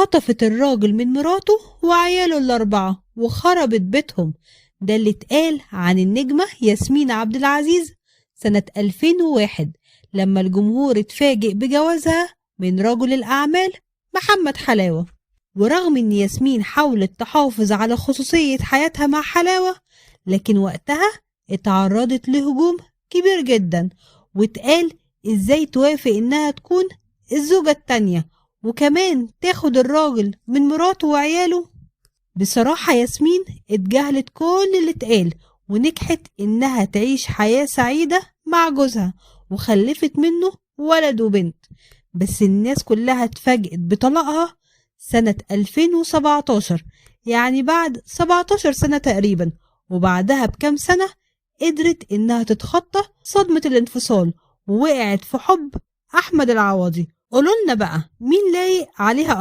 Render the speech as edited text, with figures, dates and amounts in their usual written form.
خطفت الراجل من مراته وعياله الأربعة وخربت بيتهم. ده اللي اتقال عن النجمة ياسمين عبد العزيز سنة 2001 لما الجمهور اتفاجئ بجوازها من رجل الأعمال محمد حلاوة. ورغم إن ياسمين حاولت تحافظ على خصوصية حياتها مع حلاوة، لكن وقتها اتعرضت لهجوم كبير جدا، واتقال إزاي توافق إنها تكون الزوجة التانية وكمان تاخد الراجل من مراته وعياله. بصراحة ياسمين اتجاهلت كل اللي اتقال ونجحت إنها تعيش حياة سعيدة مع جوزها وخلفت منه ولد وبنت. بس الناس كلها اتفاجئت بطلاقها سنة 2017، يعني بعد 17 سنة تقريبا. وبعدها بكام سنة قدرت إنها تتخطى صدمة الانفصال ووقعت في حب أحمد العوضي. قولولنا بقى مين لايق عليها أكتر؟